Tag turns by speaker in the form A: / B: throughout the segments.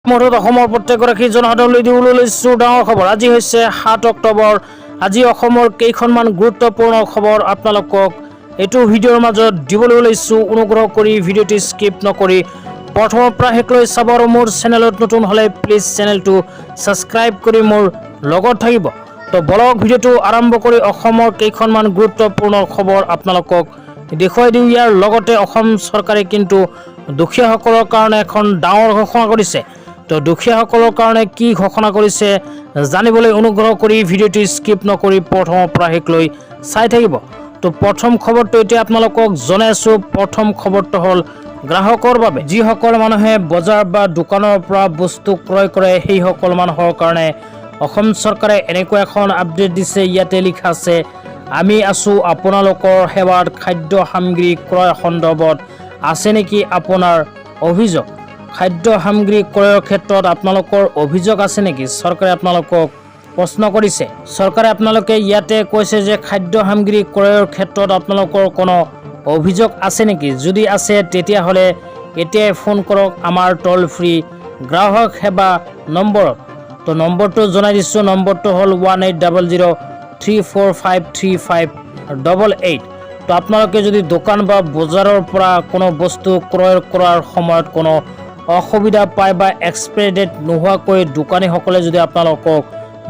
A: মুহূৰ্তত অসমৰ প্ৰত্যেকগৰাকী জনসাধাৰণলৈ দিবলৈ লৈছোঁ ডাঙৰ খবৰ। আজি হৈছে 7 অক্টোবৰ। আজি অসমৰ কেইখনমান গুৰুত্বপূৰ্ণ খবৰ আপোনালোকক এইটো ভিডিঅ'ৰ মাজত দিবলৈ লৈছোঁ। অনুগ্ৰহ কৰি ভিডিঅ'টি স্কিপ নকৰি প্ৰথমৰ পৰা শেষলৈ চাব আৰু মোৰ চেনেলত নতুন হ'লে প্লিজ চেনেলটো ছাবস্ক্ৰাইব কৰি মোৰ লগত থাকিব। তো বলক, ভিডিঅ'টো আৰম্ভ কৰি অসমৰ কেইখনমান গুৰুত্বপূৰ্ণ খবৰ আপোনালোকক দেখুৱাই দিওঁ। ইয়াৰ লগতে অসম চৰকাৰে কিন্তু দুখীয়াসকলৰ কাৰণে এখন ডাঙৰ ঘোষণা কৰিছে। তো দুখীয়াসকলৰ কাৰণে কি ঘোষণা কৰিছে জানিবলৈ অনুগ্ৰহ কৰি ভিডিঅ'টি স্কিপ নকৰি প্ৰথমৰ পৰা শেষলৈ চাই থাকিব। তো প্ৰথম খবৰটো এতিয়া আপোনালোকক জনাই আছোঁ। প্ৰথম খবৰটো হ'ল গ্ৰাহকৰ বাবে। যিসকল মানুহে বজাৰ বা দোকানৰ পৰা বস্তু ক্ৰয় কৰে, সেইসকল মানুহৰ কাৰণে অসম চৰকাৰে এনেকুৱা এখন আপডেট দিছে। ইয়াতে লিখা আছে, "আমি আছোঁ আপোনালোকৰ সেৱাত। খাদ্য সামগ্ৰী ক্ৰয় সন্দৰ্ভত আছে নেকি আপোনাৰ অভিযোগ?" খাদ্য সামগ্ৰী ক্ৰয়ৰ ক্ষেত্ৰত আপোনালোকৰ অভিযোগ আছে নেকি, চৰকাৰে আপোনালোকক প্ৰশ্ন কৰিছে। চৰকাৰে আপোনালোকে ইয়াতে কৈছে যে খাদ্য সামগ্ৰী ক্ৰয়ৰ ক্ষেত্ৰত আপোনালোকৰ কোনো অভিযোগ আছে নেকি? যদি আছে, তেতিয়াহ'লে এতিয়াই ফোন কৰক আমাৰ টল ফ্ৰী গ্ৰাহক সেৱা নম্বৰত। তো নম্বৰটো জনাই দিছোঁ। নম্বৰটো হ'ল 18003453588। তো আপোনালোকে যদি দোকান বা বজাৰৰ পৰা কোনো বস্তু ক্ৰয় কৰাৰ সময়ত কোনো অসুবিধা পায় বা এক্সপায়াৰী ডেট নোহোৱাকৈ দোকানীসকলে যদি আপোনালোকক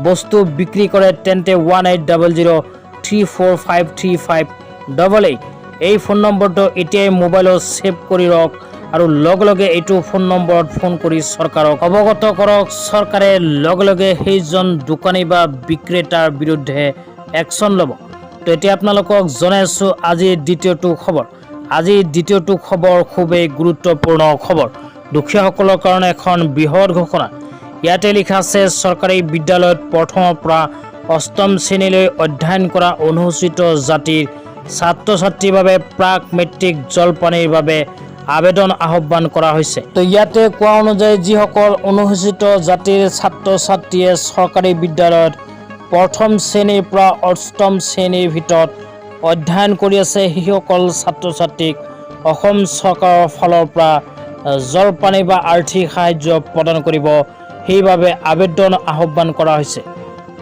A: বস্তু বিক্ৰী কৰে, তেন্তে 18003453588 এই ফোন নম্বৰটো এতিয়াই মোবাইলত ছেভ কৰি ৰওক আৰু লগে লগে এইটো ফোন নম্বৰত ফোন কৰি চৰকাৰক অৱগত কৰক। চৰকাৰে লগে লগে সেইজন দোকানী বা বিক্ৰেতাৰ বিৰুদ্ধে একশ্যন ল'ব। তো এতিয়া আপোনালোকক জনাই আছোঁ আজি দ্বিতীয়টো খবৰ। আজি দ্বিতীয়টো খবৰ খুবেই গুৰুত্বপূৰ্ণ খবৰ, দুখীয়াসকলৰ কাৰণে এখন বৃহৎ ঘোষণা। ইয়াতে লিখা আছে, চৰকাৰী বিদ্যালয়ত প্ৰথমৰ পৰা অষ্টম শ্ৰেণীলৈ অধ্যয়ন কৰা অনুসূচিত জাতিৰ ছাত্ৰ ছাত্ৰীৰ বাবে প্ৰাক মেট্ৰিক জলপানিৰ বাবে আবেদন আহ্বান কৰা হৈছে। তো ইয়াতে কোৱা অনুযায়ী যিসকল অনুসূচিত জাতিৰ ছাত্ৰ ছাত্ৰীয়ে চৰকাৰী বিদ্যালয়ত প্ৰথম শ্ৰেণীৰ পৰা অষ্টম শ্ৰেণীৰ ভিতৰত অধ্যয়ন কৰি আছে, সেইসকল ছাত্ৰ ছাত্ৰীক অসম চৰকাৰৰ ফালৰ পৰা জলপানি বা আৰ্থিক সাহাৰ্য প্ৰদান কৰিব, সেইবাবে আবেদন আহ্বান কৰা হৈছে।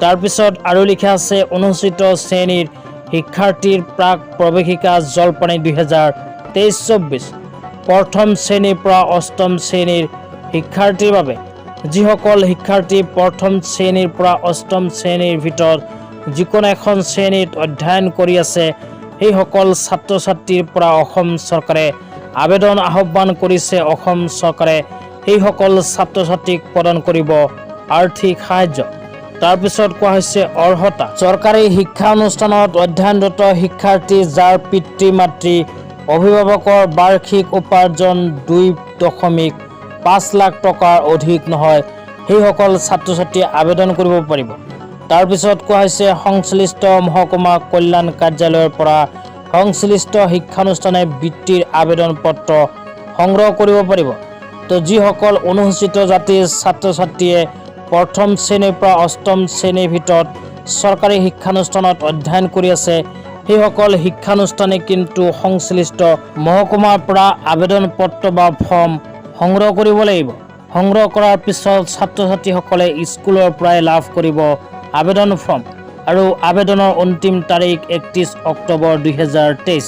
A: তাৰপিছত আৰু লিখা আছে, অনুসূচিত শ্ৰেণীৰ শিক্ষাৰ্থীৰ প্ৰাক প্ৰৱেশিকা জলপানি 2023-24, প্ৰথম শ্ৰেণীৰ পৰা অষ্টম শ্ৰেণীৰ শিক্ষাৰ্থীৰ বাবে। যিসকল শিক্ষাৰ্থী প্ৰথম শ্ৰেণীৰ পৰা অষ্টম শ্ৰেণীৰ ভিতৰত যিকোনো এখন শ্ৰেণীত অধ্যয়ন কৰি আছে, সেইসকল ছাত্ৰ ছাত্ৰীৰ পৰা অসম চৰকাৰে আবেদন আহ্বান কৰিছে। অসম চৰকাৰে সেইসকল ছাত্ৰ ছাত্ৰীক প্ৰদান কৰিব আৰ্থিক সাহাৰ্য। তাৰপিছত কোৱা হৈছে অৰ্হতা। চৰকাৰী শিক্ষানুষ্ঠানত অধ্যয়নৰত শিক্ষাৰ্থী, যাৰ পিতৃ মাতৃ অভিভাৱকৰ বাৰ্ষিক উপাৰ্জন 2.5 লাখ টকাৰ অধিক নহয়, সেইসকল ছাত্ৰ ছাত্ৰীয়ে আবেদন কৰিব পাৰিব। তাৰপিছত কোৱা হৈছে, সংশ্লিষ্ট মহকুমা কল্যাণ কাৰ্যালয়ৰ পৰা সংশ্লিষ্ট শিক্ষানুষ্ঠানে বৃত্তিৰ আবেদন পত্ৰ সংগ্ৰহ কৰিব পাৰিব। তো যিসকল অনুসূচিত জাতিৰ ছাত্ৰ ছাত্ৰীয়ে প্ৰথম শ্ৰেণীৰ পৰা অষ্টম শ্ৰেণীৰ ভিতৰত চৰকাৰী শিক্ষানুষ্ঠানত অধ্যয়ন কৰি আছে, সেইসকল শিক্ষানুষ্ঠানে কিন্তু সংশ্লিষ্ট মহকুমাৰ পৰা আবেদন পত্ৰ বা ফৰ্ম সংগ্ৰহ কৰিব লাগিব। সংগ্ৰহ কৰাৰ পিছত ছাত্ৰ ছাত্ৰীসকলে স্কুলৰ পৰাই লাভ কৰিব আবেদন ফৰ্ম আৰু আবেদনৰ অন্তিম তাৰিখ 31 অক্টোবৰ 2023।